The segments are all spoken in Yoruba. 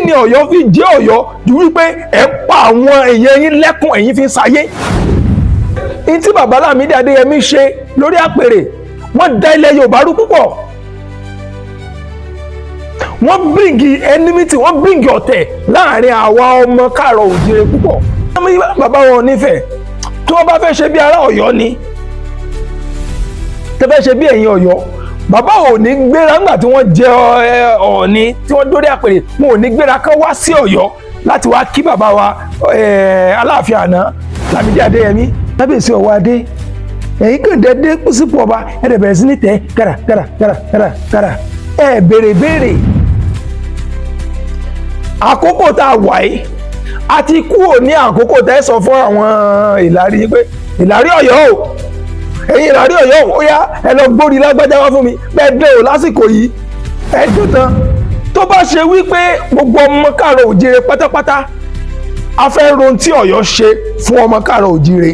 Ni Ọ̀yọ́ fi jẹ́ Ọ̀yọ́ ju wípé ẹ̀ ń pa àwọn èèyàn yín lẹ́kùn, ẹ̀yin fi ń sayé. Ní tí bàbá Lámídì Adéyẹmí ṣe lórí àpèrè, wọ́n da ilẹ̀ Yorùbá rú púpọ̀. Wọ́n bring enmity, wọ́n bring ọ̀tẹ̀ láàrin àwa ọmọ káàrọ̀ òjìrè púpọ̀. Bàbá wọn nífẹ̀ẹ́ tí wọ́n bá fẹ́ ṣe bí ará Ọ̀yọ́ ni, tẹ́ fẹ́ ṣe bí ẹ̀yin Ọ̀yọ́, bàbá ò ní gbéra ńgbà tí wọ́n jẹ Ọ̀ọ̀ni, tí wọ́n dórí àpèrè, wọn ò ní gbéra kán wá sí Ọ̀yọ́ láti wá kí bàbá wa Aláàfin àná Lámídì Adéyẹmí. Kábíyèsí ọwọ́ adé, ẹ̀yin kàn dédé sípò ọba, ẹ̀ dẹ̀ bẹ̀rẹ̀ sí ní tẹ̀ gàrà gàrà gàrà gàrà gàrà, ẹ̀ béèrè béèrè. Àkókò tá a wà yìí, a ti kúrò ní àkókò tẹ́ sọ fún àwọn Ìlàrí pé, "Ìlàrí Ọ̀yọ́ o, ẹ̀yin Ìlàrí Ọ̀yọ́ o, ó yá, ẹ lọ gbórí lágbájá wá fún mi." Bẹ́ẹ̀ dé o, lásìkò yìí ẹ dùn tán. Tó bá ṣe wípé gbogbo ọmọ káàrọ̀ òjìrè pátápátá a fẹ́ ron tí Ọ̀yọ́ ṣe fún ọmọ káàrọ̀ òjìrè,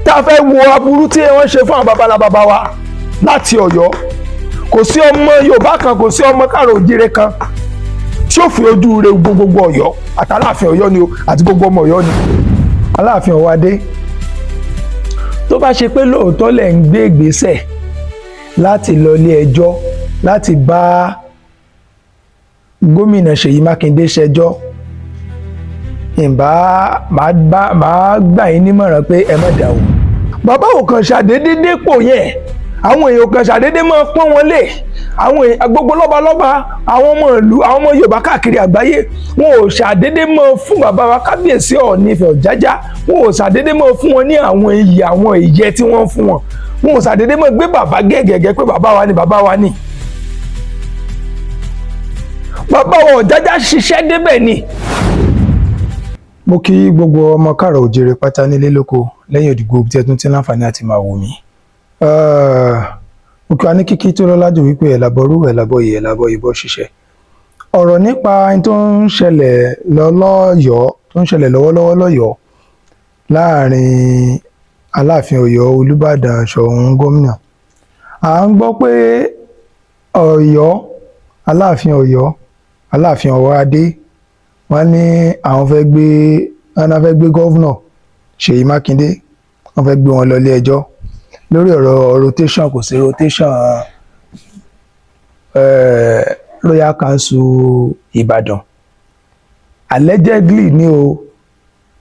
tá a fẹ́ wo aburú tí wọ́n ṣe fún àwọn babalá wa láti Ọ̀yọ́, kò sí ọmọ Yorùbá kan, kò sí ọmọ káàrọ̀ òjìrè kan tí ó fi ojú rẹ̀ gbogbo Ọ̀yọ́ àtàláàfin Ọ̀yọ́ ni o, àti gbogbo ọmọ Ọ̀yọ́ ni. Aláàfin Ọ̀wádé, tó bá ṣe pé lóòótọ́ lẹ̀ ń gbé ìgbésẹ̀ láti lọ ilé ẹjọ́ láti bá gómìnà Ṣèyí Mákindé ṣẹjọ́, ìbá máa gbà yín nímọ̀ràn pé ẹ má dà o. Bàbá ò kàn ṣàdédé dépò yẹn. Àwọn èèyàn kan ṣàdédé máa pọ́n wọn lé. Àwọn èèyàn gbogbo, lọ́balọ́ba, àwọn ọmọ ìlú, àwọn ọmọ Yorùbá káàkiri àgbáyé, wọn ò ṣàdédé máa fún bàbá wa Kábíyèsí Ọọ̀ni Ifẹ̀ Ọ̀jájá, wọn ò ṣàdédé máa fún wọn ní àwọn iyì, àwọn ìyẹ́ tí wọ́n fún wọn. Wọn ò ṣàdédé máa gbé bàbá gẹ́gẹ́gẹ́ pé bàbá wa ni, bàbá wa ni. Bàbá wa Ọ̀jájá ṣiṣẹ́ débẹ̀ ni. Mo kí gbogbo ọmọ káàrọ̀ òjìrè pátá nílé, lóko, lẹ́yìn òdìgbò tí ẹ tún ti láǹfààní àti máa wò mí. Mo kí wa ní kíkí tó lọ́lá jù wípé ẹ̀làbọ̀rú, ẹ̀làbọ̀yè, ẹ̀làbọ̀ ìbọ̀ ṣiṣẹ́. Ọ̀rọ̀ nípa ẹni tó ń ṣẹlẹ̀ lọ́lọ́yọ̀ọ́, tó ń ṣẹlẹ̀ lọ́wọ́lọ́wọ́ lọ́yọ̀ọ́ láàrin Aláàfin Ọ̀yọ́, Olúbàdàn, Ṣọ̀ún, gómìnà. À ń gbọ́ pé Ọ̀yọ́, Aláàfin Ọ̀yọ́, Aláàfin Ọ̀wọ́adé, wọ́n ní àwọn fẹ́ gbé, wọ́n náà fẹ́ gbé governor Ṣèyí Mákindé, wọ́n fẹ́ gbé wọn lọ ilé ẹjọ́ lórí ọ̀rọ̀ rotation, kò sí rotation Royal Council Ìbàdàn. Allegedly ní o,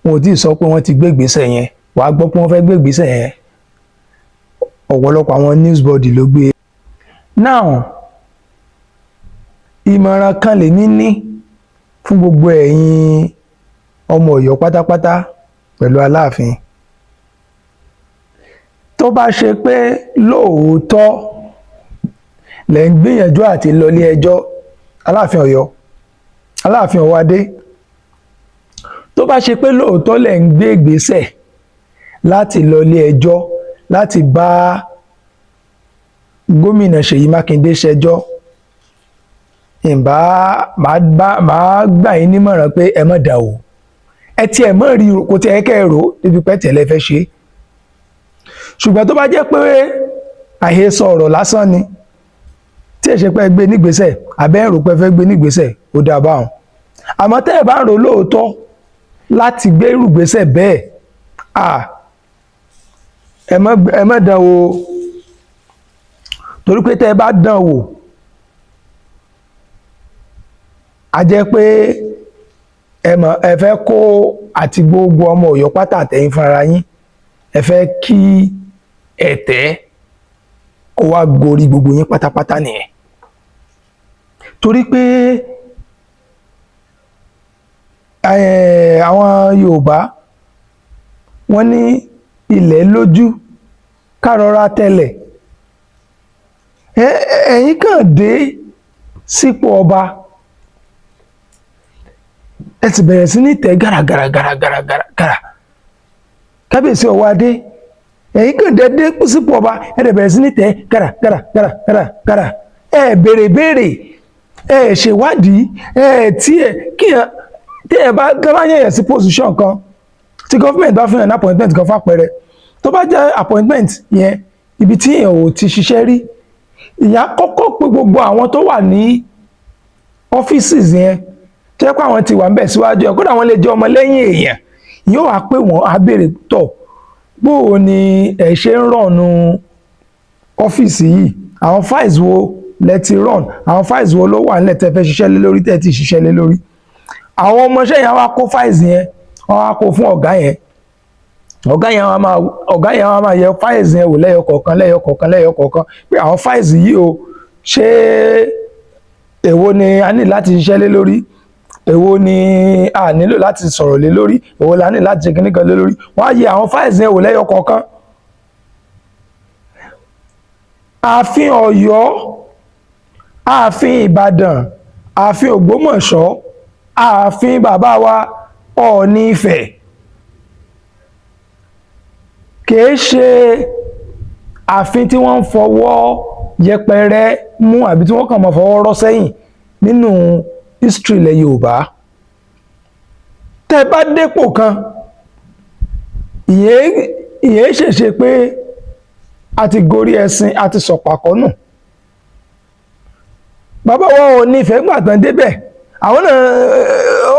wọn ò tí ì sọ pé wọ́n ti gbé ìgbésẹ̀ yẹn. Wàá gbọ́ pé wọ́n fẹ́ gbé ìgbésẹ̀ yẹn, ọ̀pọ̀lọpọ̀ àwọn news body ló gbé. Now, ìmọ̀ràn kan lèmi ní fún gbogbo ẹ̀yin ọmọ Ọ̀yọ́ pátápátá pẹ̀lú Aláàfin. Tó bá ṣe pé lóòótọ́ lẹ̀ ń gbìyànjú àti lọ ilé ẹjọ́, Aláàfin Ọ̀yọ́, Aláàfin Ọ̀wádé, tó bá ṣe pé lóòótọ́ lẹ̀ ń gbé ìgbésẹ̀ láti lọ ilé ẹjọ́ láti bá gómìnà Ṣèyí Mákindé ṣẹjọ́, ìbá máa gbà yín nímọ̀ràn pé ẹ má dà o. Ẹ tiẹ̀ mọ̀ rí, kò tiẹ̀ kẹ́ ẹ rò débi pẹ́ tẹ̀lé fẹ́ ṣe. Ṣùgbọ́n tó bá jẹ́ pé àhesọ ọ̀rọ̀ lásán ni, tí ẹ ṣe pé gbé nígbésẹ̀, àbẹ́ ẹ̀rù pé fẹ́ gbé nígbésẹ̀, ó dáa báwọn. Àmọ́ tẹ́ ẹ bá ń rò lóòótọ́ láti gbé irúgbésẹ̀ bẹ́ẹ̀, à ẹ má dán wò, torí pé tẹ́ ẹ bá dán wò, a jẹ́ pé ẹ mọ̀ ẹ fẹ́ kó àti gbogbo ọmọ Ọ̀yọ́ pátá, àtẹ̀yìn fúnra yín, ẹ fẹ́ kí ẹ̀tẹ́ kó wá gorí gbogbo yín pátápátá nìyẹn. Torí pé àwọn Yorùbá, wọ́n ní ilẹ̀ lójú ká rọra tẹlẹ̀. Ẹ̀yin kàn dé sípò ọba, ẹ sì bẹ̀rẹ̀ sí ní tẹ̀ gàràgàràgàràgàrà. Kábíyèsí Ọ̀wọ́adé, ẹ̀yin kàn dé sípò ọba, ẹ dẹ̀ bẹ̀rẹ̀ sí ní tẹ̀ gàràgàràgàràgàrà. Ẹ béèrè béèrè, ẹ ṣèwádìí, ẹ tí ẹ kíyàn tí ẹ bá tó bá yẹ̀yẹ̀ sí position kan, tí government bá fún yàn ní appointment kan, fàpẹẹrẹ, tó bá jẹ́ appointment yẹn, ibi tí èèyàn ò ti ṣiṣẹ́ rí, ìyá kọ́kọ́ pé gbogbo àwọn tó wà ní offices yẹn. Tó yẹ pé àwọn ti wà ń bẹ̀ síwájú ẹ̀, kódà wọ́n lè jẹ́ ọmọ lẹ́yìn èèyàn, yóò wá pé wọ́n á béèrè tọ̀, bó o ní ẹ̀ ṣe ń run ọ́fíìsì yìí? Àwọn files wo lẹ ti run? Àwọn files wo ló wà nílẹ̀ tẹ́ fẹ́ ṣiṣẹ́ lé lórí, tẹ́ ti ṣiṣẹ́ lé lórí? Àwọn ọmọọṣẹ́ yẹn á wá kó files yẹn, wọ́n á kó fún ọ̀gá yẹn. Ọ̀gá yẹn á máa yẹ files yẹn wò lẹ́yọ kọ̀ọ̀kan, lẹ́yọ kọ̀ọ̀kan, lẹ́yọ kọ̀ọ̀kan, pé àwọn files yìí o, ṣé èwo ni a ní láti ṣiṣẹ́ lé lórí, èwo ni a nílò láti sọ̀rọ̀ lé lórí, èwo la ní láti ṣe kíní kan lé lórí? Wọ́n á yẹ àwọn files yẹn wò lẹ́yọ kọ̀ọ̀kan. Ààfin Ọ̀yọ́, ààfin Ìbàdàn, ààfin Ògbómọ̀ṣọ́, ààfin bàbá wa Ọọ̀ni Ifẹ̀, kìí ṣe ààfin tí wọ́n ń fọwọ́ yẹpẹrẹ mú àbí tí wọ́n kàn máa fọwọ́ rọ́ sẹ́yìn nínú history ilẹ̀ Yorùbá. Tẹ́ bá dépò kan, ìyẹn ṣèṣe pé a ti gorí ẹṣin, a ti sọ̀pàkọ́ nù. Bàbá wa Ọọ̀ni Ifẹ̀, gbà tán débẹ̀, àwọn náà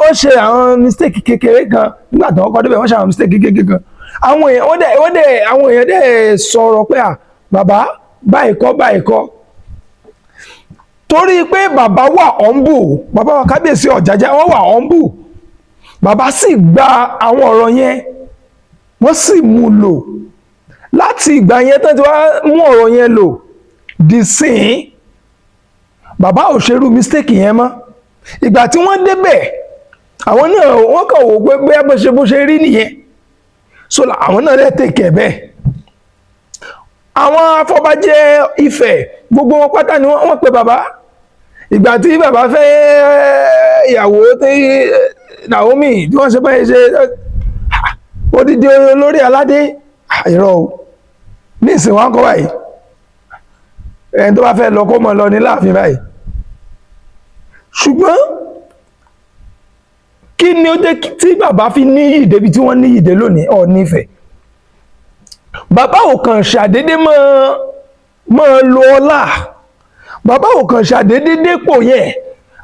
ó ṣe àwọn mistake kékeré kan. Nígbà tí wọ́n kọ́ débẹ̀, wọ́n ṣe àwọn mistake kékeré kan. Àwọn èèyàn wọ́n dẹ̀ àwọn èèyàn dẹ̀ sọ̀rọ̀ pé, à, bàbá, báyìí kọ́, báyìí kọ́, torí pé bàbá wà humble. Bàbá wa Kábíyèsí Ọ̀jájá, wọ́n wà humble. Bàbá sì gba àwọn ọ̀rọ̀ yẹn, wọ́n sì mú lò. Láti ìgbà yẹn tán tí wọ́n mú ọ̀rọ̀ yẹn lò di sìn, bàbá ò ṣerú mistake yẹn mọ́. Ìgbà tí wọ́n débẹ̀, àwọn náà wọ́n kàn wò pé bóyá bó ṣe rí nìyẹn, so àwọn náà lè take ẹ̀ bẹ́ẹ̀. Àwọn afọbajẹ Ifẹ̀, gbogbo wọn pátá ni wọ́n pe bàbá. Ìgbà tí bàbá fẹ́ ìyàwó tí Naomi, tí wọ́n ṣe báyìí, ṣe odidi olórí aládé, irọ́ o. Ní ìsìn wọn kọ́ báyìí, ẹni tó bá fẹ́ lọ, kó mọ̀ lọ ní láàfin báyìí. Ṣùgbọ́n kí ni ó jẹ́ tí bàbá fi níyì débi tí wọ́n níyì dé lónìí? Ọọ̀ni Ifẹ̀, bàbá ò kàn ṣàdédé máa lo ọlá. Bàbá ò kàn ṣàdédé dépò yẹn.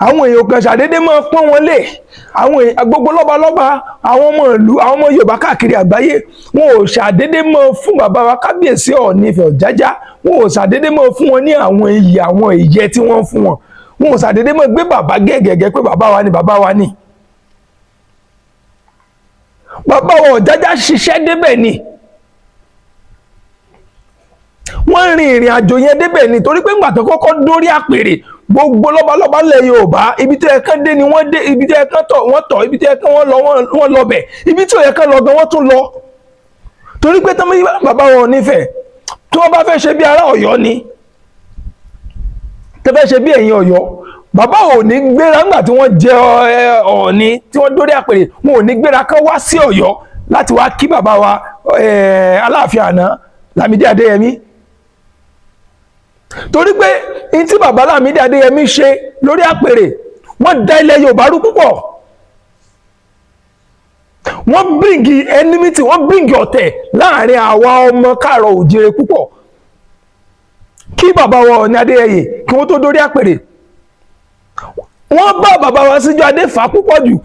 Àwọn èèyàn kàn ṣàdédé máa pọ́n wọn lé. Àwọn èèyàn gbogbo, lọ́balọ́ba, àwọn ọmọ ìlú, àwọn ọmọ Yorùbá káàkiri àgbáyé, wọn ò ṣàdédé máa fún bàbá wa Kábíyèsí Ọọ̀ni Ifẹ̀ Ọ̀jájá, wọn ò ṣàdédé máa fún wọn ní àwọn iyì, àwọn ìyẹ́ tí wọ́n ń fún wọn. Wọn ò ṣàdédé máa gbé bàbá gẹ́gẹ́gẹ́ pé bàbá wa ni, bàbá wa ni. Bàbá wa Ọ̀jájá ṣiṣẹ́ débẹ̀ ni. Wọ́n rin ìrìn àjò yẹn débẹ̀ ni, torí pé ńgbà tó kọ́kọ́ dórí àpèrè, gbogbo lọ́balọ́ba ńlẹ̀ Yorùbá, ibi tó yẹ kán dé ni wọ́n dé, ibi tó yẹ kán tọ̀ wọ́n tọ̀, ibi tó yẹ kán wọ́n lọ, wọ́n lọ bẹ̀, ibi tó yẹ kán lọ gan, wọ́n tún lọ. Torí pé tán bàbá wọn nífẹ̀ẹ́, tí wọ́n bá fẹ́ ṣe bí ará Ọ̀yọ́ ni, tẹ́ fẹ́ ṣe bí ẹ̀yin Ọ̀yọ́, bàbá ò ní gbéra. Ńgbà tí wọ́n jẹ Ọọ̀ni, tí wọ́n dórí àpèrè, wọn ò ní gbéra kán wá sí Ọ̀yọ́ láti wá kí bàbá wa Aláàfin àná Lámídì Adéyẹmí, torí pé n tí bàbá Lámídì Adéyẹmí ṣe lórí àpèrè, wọ́n da ilẹ̀ Yorùbá rú púpọ̀. Wọ́n bring enmity, wọ́n bring ọ̀tẹ̀ láàrin àwa ọmọ káàrọ̀ òjìrè púpọ̀. Kí bàbá wa Ọọ̀ni Adéyẹyè kí wọ́n tó dórí àpèrè, wọ́n bá bàbá wa Síjúadé fà púpọ̀ jù.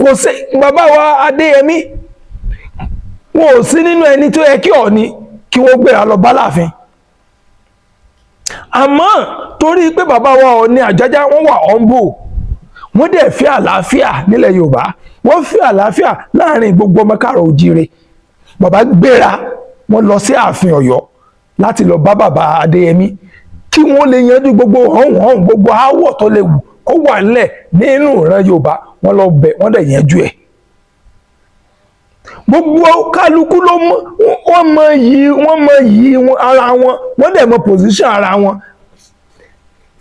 Kò sí bàbá wa Adéyẹmí, wọn ò sí nínú ẹni tó yẹ kí Ọọ̀ni kí wọ́n gbéra lọ bá láàfin. Àmọ́ torí pé bàbá wa Ọọ̀ni Àjájá, wọ́n wà humble, wọ́n dẹ̀ fẹ́ àlàáfíà nílẹ̀ Yorùbá, wọ́n fẹ́ àlàáfíà láàrin gbogbo ọmọ káàrọ̀ òjíire, bàbá gbéra, wọ́n lọ sí ààfin Ọ̀yọ́ láti lọ bá bàbá Adéyẹmí kí wọ́n lè yanjú gbogbo hàn hàn, gbogbo aáwọ̀ tó lè wù kó wà nílẹ̀ nínú ìran Yorùbá. Wọ́n lọ bẹ̀, wọ́n dẹ̀ yanjú ẹ̀. Gbogbo kálukú ló mọ̀, wọ́n mọ yìí, wọ́n mọ yìí ara wọn, wọ́n dẹ̀ mọ position ara wọn.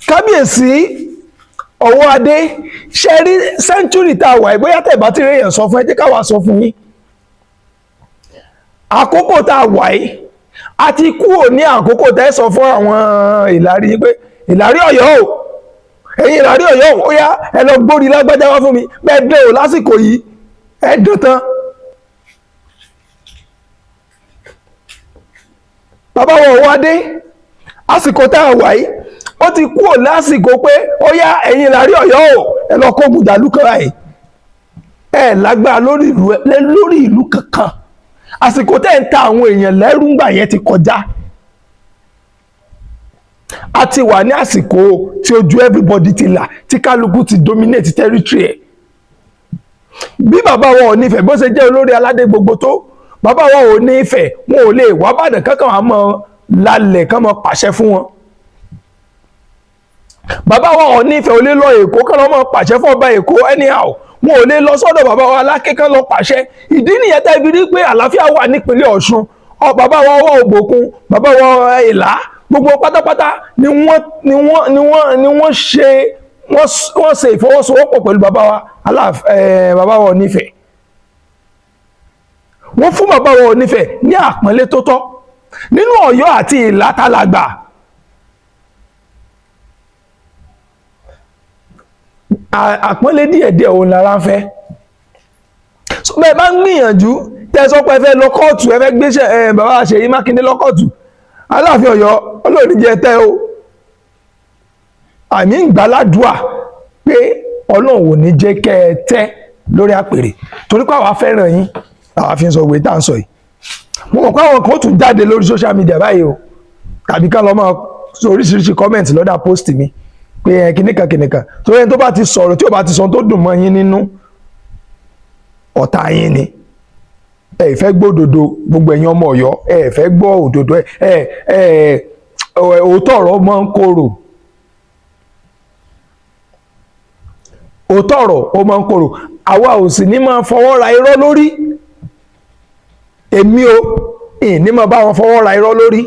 Kábíyèsí ọwọ́ adé ṣe rí century tá a wà yìí, bóyá tẹ̀ bá ti rí èèyàn sọ fún ẹ, jẹ́ káwa sọ fún yín. Àkókò tá a wà yìí, a ti kúrò ní àkókò tẹ́ sọ fún àwọn Ìlàrí pé, "Ìlàrí Ọ̀yọ́ o, ẹ̀yin Ìlàrí Ọ̀yọ́ o, ó yá, ẹ lọ gbórí lágbájá wá fún mi." Bẹ́ẹ̀ dé o, lásìkò yìí, ẹ dùn tán. Bàbá wọn ọwọ́ adé, àsìkò tá a wà yìí, Ó ti kúrò lásìkò pé ó yá, ẹ̀yin Ìlàrí Ọ̀yọ́ o, ẹ lọ kógun jàlú kan báyìí. Ẹ lágbára lórí ìlú, lórí ìlú kankan. Àsìkò tẹ́ ń ta àwọn èèyàn lẹ́rú ńgbà yẹn ti kọjá. A ti wà ní àsìkò tí ojú everybody ti là, tí kálukú ti dominate territory ẹ̀. Bí bàbá wọn ò nífẹ̀ẹ́, bó ṣe jẹ́ olórí aládé gbogbo tó, bàbá wọn ò nífẹ̀ẹ́, wọn ò lè wá bàdàn kankan wà mọ́ lálẹ́ kán mọ́ pàṣẹ fún wọn. Bàbá wọn ò nífẹ̀ẹ́ ò lè lọ Èkó kán lọ́ mọ́ pàṣẹ fún ọba Èkó anyhow. Wọn ò lè lọ sọ́dọ̀ bàbá wa Aláké kán lọ pàṣẹ. Ìdí nìyẹn tá ibi rí pé àlàáfíà wà nípínlẹ̀ Ọ̀ṣun. Ọ bàbá wa ọwọ́ Ògbòkun, bàbá wa Ìlá, gbogbo pátápátá ni wọ́n ṣe wọ́n ṣe ìfọwọ́sowọ́pọ̀ pẹ̀lú bàbá wa Aláàf bàbá wa Onífẹ̀ẹ́. Wọ́n fún bàbá wa Onífẹ̀ẹ́ ní àpọ́nlé tó tọ́ nínú Ọ̀yọ́ àti Ìlá tálàgbà. Àpọ́nlé díẹ̀díẹ̀ òun lára ń fẹ́. So bẹ́ẹ̀ bá ń gbìyànjú, tẹ́ sọ pé ẹ fẹ́ lọ kóòtù, ẹ fẹ́ gbéṣẹ́ ẹ bàbá Ṣèyí Mákindé lọ kóòtù, Aláàfin Ọ̀yọ́ Ọlọ́run jẹ́ tẹ́ o. Àmì ń gbàládùá pé Ọlọ́run ò ní jẹ́ kẹ́ ẹ tẹ́ lórí àpèrè, torí pé àwa fẹ́ràn yín, àwa fi ń sọ òwe tá à ń sọ yìí. Mo mọ̀ pé àwọn kan ó tún jáde lórí social media báyìí o, tàbí ká lọ máa sọ oríṣiríṣi comment lọ́dà post mi pé ẹ kìnìkan kìnìkan, torí ẹni tó bá ti sọ̀rọ̀ tí ò bá ti sọ tó dùn mọ́ yín nínú, ọ̀tá yín ni. Ẹ fẹ́ gbọ́ òdodo, gbogbo ẹ̀yin ọmọ Ọ̀yọ́, ẹ fẹ́ gbọ́ òdodo. Ẹ òótọ́ ọ̀rọ̀ máa ń korò, òótọ́ ọ̀rọ̀ ó máa ń korò. Àwa ò sì ní máa fọwọ́ ra irọ́ lórí. Èmi o, ìní máa bá wọn fọwọ́ ra irọ́ lórí.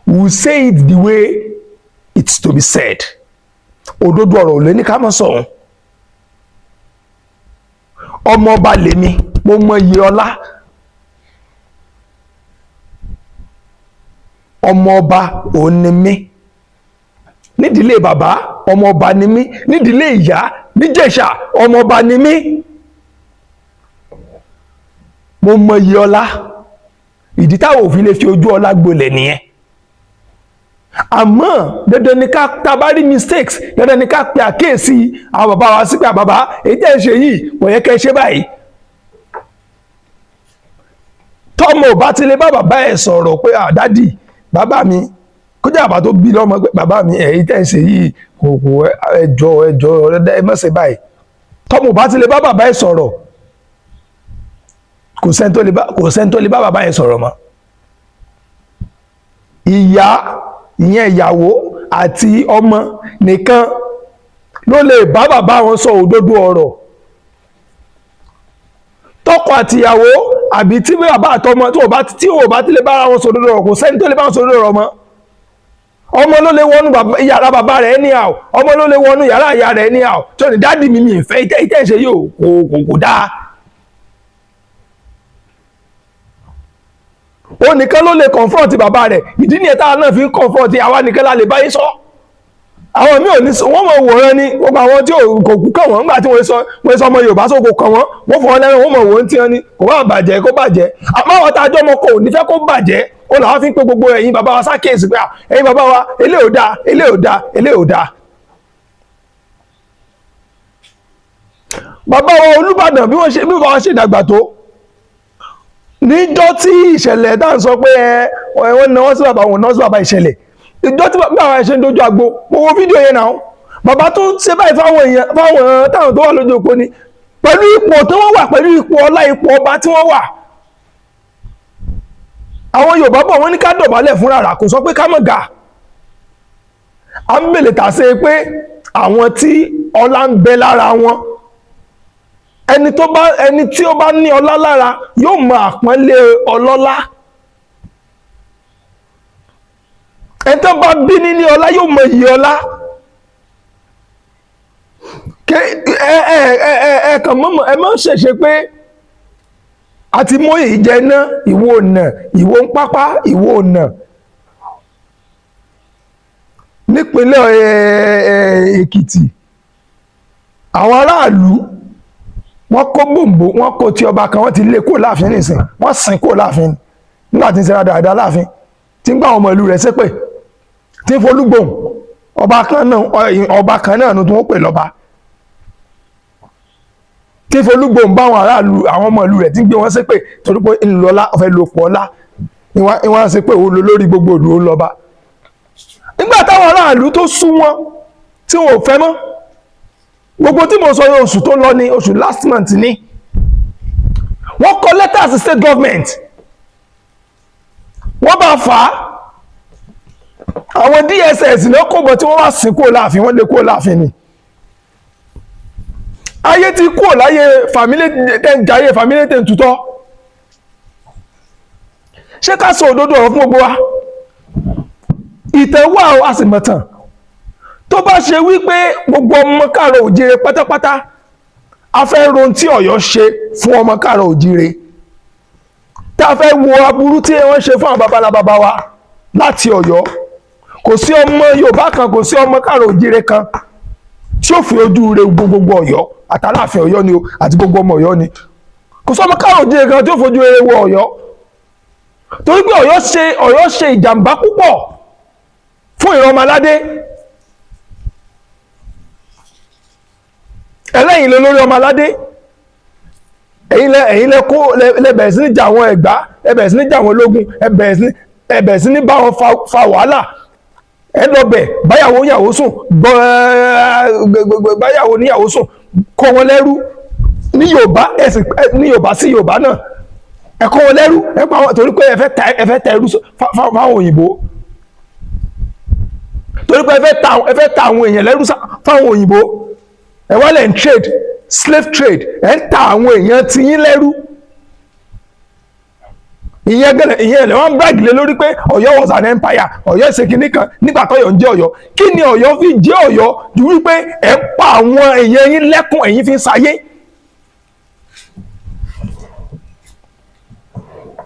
We say it the way it's to be said. Òdodo ọ̀rọ̀ ò lé ní ká má sọ̀hún. Ọmọ ọba lèmi, mo mọ iye ọlá. Ọmọ ọba òun ni mí nídìílé bàbá, ọmọ ọba ni mí nídìílé ìyá níjẹ̀ṣà, ọmọ ọba ni mí. Mo mọ iye ọlá. Ìdí táwọn òfin lè fi ojú ọlá gbolẹ̀ nìyẹn. Àmọ́ dandan ni ká tá a bá rí mistakes, dandan ni ká pe àkíyèsí àwọn bàbá wa sí pé, bàbá, èyí tẹ́ ẹ ṣe yìí, kò yẹ kẹ́ ẹ ṣe báyìí. Tọ́mọ ò bá ti lè bá bàbá ẹ̀ sọ̀rọ̀ pé, ah, daddy, bàbá mi, kó jẹ́ bàbá tó bí lọ́mọ, pé bàbá mi, èyí tẹ́ ẹ ṣe yìí kò ẹ jọ̀ọ́, ẹ jọ̀ọ́, ẹ má ṣe báyìí. Tọ́mọ ò bá ti lè bá bàbá ẹ̀ sọ̀rọ̀, kò sẹ́ni tó lè bá bàbá ẹ̀ sọ̀rọ̀ mọ́. Ìyá, ìyẹn ìyàwó àti ọmọ nìkan ló lè bá bàbá wọn sọ òdodo ọ̀rọ̀. Tọkọ àtìyàwó àbí tí bàbá àtọmọ tí ò bá ti lè bára wọn sọ òdodo ọ̀rọ̀, kò sẹ́ni tó lè bá wọn sọ òdodo ọ̀rọ̀ mọ́. Ọmọ ló lè wọnú yàrá bàbá rẹ̀ anyhow, ọmọ ló lè wọnú yàrá ìyá rẹ̀ anyhow, tí ó ní, "Daddy mi, mi ìfẹ́ ìtẹ́ ìṣe yóò kò dáa." Ó nìkan ló lè confront bàbá rẹ̀. Ìdí nìyẹn táwa náà fi ń confront. Àwa nìkan la lè báyìí sọ. Àwọn míì ò ní, wọ́n mọ̀ wòran ni. Gbogbo àwọn tí kò kú kàn wọ́n nígbà tí wọ́n sọ ọmọ Yorùbá sọ kò kàn wọ́n, wọ́n fọwọ́ lẹ́rìn, wọ́n mọ̀ wọ́n tí wọ́n ní kò bá bàjẹ́, kó bàjẹ́. Àmọ́ àwọn tá a jọ ọmọ kò ní fẹ́ kó bàjẹ́, ó làwọn fi ń pe gbogbo ẹ̀yin bàbá wa sákèésì pé, ẹ̀yin bàbá wa, eléyìí ò dáa, eléyìí ò dáa, eléyìí ò dáa. Bàbá wa Olúbàdàn, bí wọ́n ṣe dàgbà tó, níjọ́ tí ìṣẹ̀lẹ̀ tá à ń sọ pé ẹ wọ́n náwó sí bàbá, wọn náwó sí bàbá, ìṣẹ̀lẹ̀ ìjọ́ tí bàbá ṣe ń dojú agbo, mo wo fídíò yẹn náà. Bàbá tó ṣe báyìí fáwọn èèyàn, fáwọn táwọn tó wà lójú òpó ni, pẹ̀lú ipò tí wọ́n wà, pẹ̀lú ipò ọlá, ipò ọba tí wọ́n wà. Àwọn Yorùbá bọ̀, wọ́n ní ká dọ̀bálẹ̀ fún rárá, kò sọ pé ká mọ̀ gà à ń bèlè tà sí pé àwọn tí ọlá ń bẹ lára wọn. Ẹni tí ó bá ní ọlá lára yóò mọ àpọ́nlé ọlọ́lá. Ẹni tó bá bí níní ọlá yóò mọ iyì ọlá. Ẹ ẹ ẹ ẹ ẹ kàn mọ́, ẹ mọ́ ṣẹ̀ṣẹ̀ pé àti mú ìjẹ náà, ìwọ ọ̀nà, ìwọ ń pápá, ìwọ ọ̀nà nípínlẹ̀ Èkìtì. Àwọn aráàlú wọ́n kó gbòǹgbò, wọ́n kó tí ọba kan, wọ́n ti lé kó láàfin nìsín, wọ́n sìn kó láàfin nígbà tí ń ṣe dáadáa láàfin, tí ń gbà àwọn ọmọ ìlú rẹ̀ ṣépè, tí ń folúgbòhùn. Ọba kan náà, ọba kan náà ni tí wọ́n pè lọ́ba tí folúgbò ń bá àwọn aráàlú, àwọn ọmọ ìlú rẹ̀ tí ń gbé wọn ṣépè torí pé ńlọlá ọ̀fẹ́ lòpọ̀ ọlá ìwọ̀n ṣe pé òun ló lórí gbogbo ìlú, ó lọ́ba. Nígbà táwọn aráàlú tó sú wọn tí wọn ò fẹ́ mọ́, gbogbo tí mo sọ yẹn, oṣù tó lọ ní, oṣù last month ni wọ́n kọ lẹ́tà sí state government. Wọ́n bá fà á, àwọn DSS ní kò bọ̀ tí wọ́n wá sí kúrò láàfin, wọ́n lè kúrò láàfin ni. Ayé ti kúrò láyé family tẹ́ ń jayé, family tẹ́ ń tutọ́. Ṣé ká sọ òdodo ọ̀rọ̀ fún gbogbo wa? Ìtàn wà ó, a sì mọ̀ tàn. Tó bá ṣe wípé gbogbo ọmọ káàrọ̀ òjíire pátápátá a fẹ́ ron tí Ọ̀yọ́ ṣe fún ọmọ káàrọ̀ òjíire, tá a fẹ́ wo aburú tí wọ́n ṣe fún àwọn babalá wa láti Ọ̀yọ́, kò sí ọmọ Yorùbá kan, kò sí ọmọ káàrọ̀ òjíire kan tí ó fi ojú rẹ̀ gbogbo Ọ̀yọ́ àtàláàfin Ọ̀yọ́ ni o, àti gbogbo ọmọ Ọ̀yọ́ ni. Kò sí ọmọ káàrọ̀ òjíire kan tí ó fojú rẹ̀ wo Ọ̀yọ́, torí pé Ọ̀yọ́ ṣe ìjàmbá púpọ̀ fún ìran ọmọ aládé. Ẹlẹ́yìn lé lórí ọmọ aládé, ẹ̀yin lẹ kó lẹ bẹ̀rẹ̀ sí ní jà àwọn Ẹ̀gbá, ẹ bẹ̀rẹ̀ sí ní jà àwọn ológun, ẹ bẹ̀rẹ̀ sí ní bá wọn fa wàhálà. Ẹ lọ bẹ̀ báyàwó yàwó sùn, gbọ́ báyàwó níyàwó sùn, kó wọn lẹ́rú ní Yorùbá, ẹ sì ní Yorùbá sí Yorùbá náà, ẹ kó wọn lẹ́rú, ẹ pa wọn torí pé ẹ fẹ́ ta ẹrú fáwọn òyìnbó, torí pé ẹ fẹ́ ta àwọn èèyàn lẹ́rú fáwọn òyìnbó. Ẹ wá lẹ̀ ń trade, slave trade, ẹ ń ta àwọn èèyàn tiyín lẹ́rú. Ìyẹn gẹ́lẹ̀, ìyẹn lè wọ́n brag lé lórí pé Ọ̀yọ́ was an empire, Ọ̀yọ́ ṣe kinní kan. Nígbà tọ́yọ̀ ń jẹ́ Ọ̀yọ́, kí ni Ọ̀yọ́ fi jẹ́ Ọ̀yọ́ ju wípé ẹ ń pa àwọn èèyàn yín lẹ́kùn, ẹ̀yin fi ń sayé?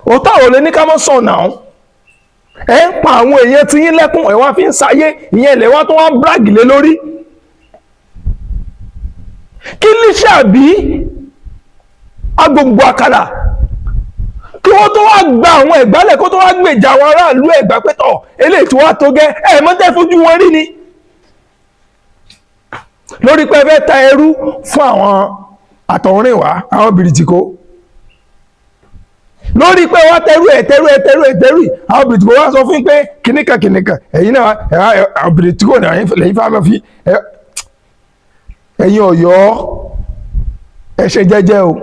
Òótọ́ ọ̀rọ̀ lè ní ká mọ́ sọ̀ náà. Ẹ ń pa àwọn èèyàn tiyín lẹ́kùn, ẹ wá fi ń sayé. Ìyẹn lè wá tó wá brag lé lórí. Kí ní ṣàbí agbègbè àkàrà kí wọ́n tó wá gba àwọn Ẹ̀gbálẹ̀, kó tó wá gbèjà àwọn aráàlú Ẹ̀gbá pẹ́tọ̀ eléyìí tí wọ́n tó gẹ́ ẹ̀ mọ́tẹ́ fojú wọn rí ni lórí pé ẹ fẹ́ ta ẹrú fún àwọn àtọ̀húnrìnwá, àwọn bìrìtìkó, lórí pé wọ́n tẹrú ẹ̀, tẹrú ẹ̀, tẹrú ẹ̀, tẹrú ẹ̀. Àwọn bìrìtìkó wá sọ fún pé kìnìkan kìnìkan, ẹ̀yin náà, àwọn bìrìtìkó lẹ́yìn fáwọn fi ẹ̀yin Ọ̀yọ́. Ẹ ṣe jẹ́jẹ́ o.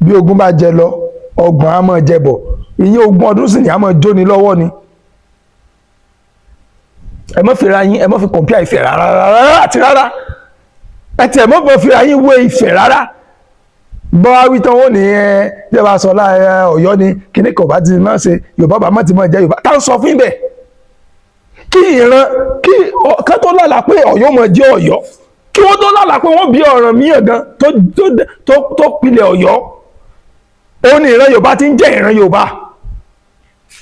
Bí ogun bá jẹ lọ, 30 á máa jẹ bọ̀. Ìyẹn 20 ọdún sì ní á máa jóni lọ́wọ́ ni. Ẹ má fira yín, ẹ má fi compare Ifẹ̀ rárá rárá àti rárá. Ẹ tiẹ̀ má fi fira yín wé Ifẹ̀ rárá. Bọ́ wí tán, wọ́n ní ẹ bí ẹ bá sọ láàrin Ọ̀yọ́ ni kíní kan bá ti máa ṣe Yorùbá, bá má ti máa jẹ́ Yorùbá tá ń sọ fún ibẹ̀. Kí ìran kí kán tó lálàá pé Ọ̀yọ́ máa jẹ́ Ọ̀yọ́, kí wọ́n tó lálàá pé wọ́n bí Ọ̀rànmíyàn gan tó pilẹ̀ Ọ̀yọ́, òun ni ìran Yorùbá ti ń jẹ́ ìran Yorùbá.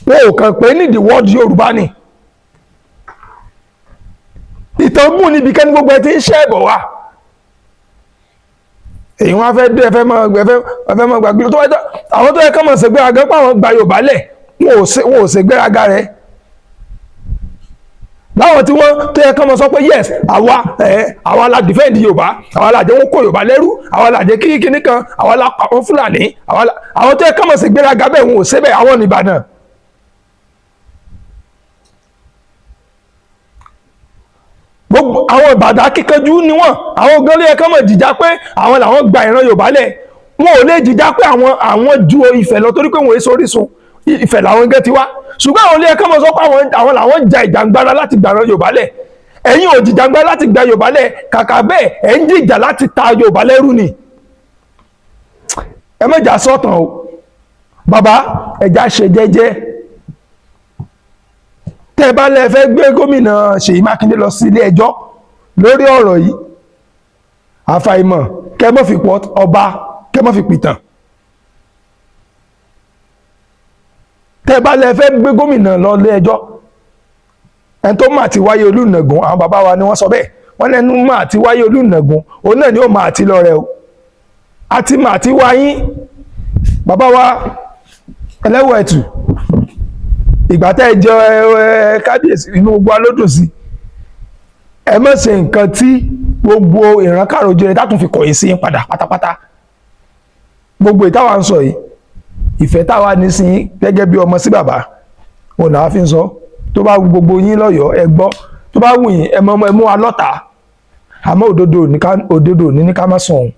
Wọn ò kàn pé ní the word Yorùbá ni. Ìtàn mú níbi kẹ́ni gbogbo ẹ ti ń ṣẹ́ ẹ̀bọ̀ wá. Èyí wọn fẹ́ dé, ẹ fẹ́ mọ́ gbàgbé tó wáyé. Àwọn tó yẹ kọ́ mọ̀ ṣègbéraga pé àwọn gba Yorùbá lẹ̀, wọn ò ṣègbéraga rẹ̀. Láwọn tí wọ́n tó yẹ kọ́ mọ̀ sọ pé yes, àwa ẹ̀, àwa la defend Yorùbá, àwa la jẹ́ wọn kó Yorùbá lẹ́rú, àwa la jẹ́ kí kíní kan, àwa la pa àwọn Fúlàní, àwa la, àwọn tó yẹ kọ́ mọ̀ ṣègbéraga bẹ́ẹ̀, wọn ò ṣe bẹ́ẹ̀. Àwọn ní Ìbàdàn. Gbogbo àwọn Ìbàdàn, akíkanjú ni wọ́n. Àwọn gan ló yẹ kọ́ mọ̀ jìjà pé àwọn làwọn gba ìran Yorùbá lẹ̀. Wọn ò lè jìjà pé àwọn ju Ifẹ̀ lọ, torí pé wọn èso orísun Ifẹ̀ làwọn gẹ́ ti wá. Ṣùgbọ́n àwọn ilé ẹ̀kọ́ mọ̀ sọ pé àwọn làwọn ja ìjàngbara láti gba ìran Yorùbá lẹ̀. Ẹ̀yin ò jìjàngbara láti gba Yorùbá lẹ̀. Kàkà bẹ́ẹ̀, ẹ̀ ń jìjà láti ta Yorùbá lẹ́rú ni. Ẹ má jà sọ̀tàn o bàbá, ẹ̀já ṣe jẹ́jẹ́. Tẹ́ ẹ bá lẹ fẹ́ gbé gómìnà Ṣèyí Mákindé lọ sí ilé ẹjọ́ lórí ọ̀rọ̀ yìí, àfàìmọ̀ kẹ́ mọ́ fi pọ̀ ọba, kẹ́ mọ́ fi pìtàn. Tẹ́ ẹ bá lẹ fẹ́ gbé gómìnà lọ ilé ẹjọ́, ẹni tó mà ti wáyé Olúnàgún, àwọn bàbá wa ni wọ́n sọ bẹ́ẹ̀, wọ́n lẹ́nu mà ti wáyé Olúnàgún, òun náà ni ó mà ti lọ rẹ o. Àti mà ti wáyín bàbá wa ẹlẹ́wọ̀ ẹ̀tù. Ìgbà tẹ́ ẹ jẹ ẹ kábíyèsí, inú gbogbo wa ló dùn sí. Ẹ má ṣe nǹkan tí gbogbo ìran káàrọ̀ oòjíire tá tún fi kọ̀yìn sí yín padà pátápátá. Gbogbo ìtawà ń sọ yìí, ìfẹ́ táwa ní sí yín gẹ́gẹ́ bí ọmọ sí bàbá òun làwa fi ń sọ. Tó bá wù gbogbo yín lọ́yọ̀ọ́, ẹ gbọ́. Tó bá wù yín, ẹ mọ ẹ mú wa lọ́tàá, àmọ́ òdodo ní ká má sọ òun.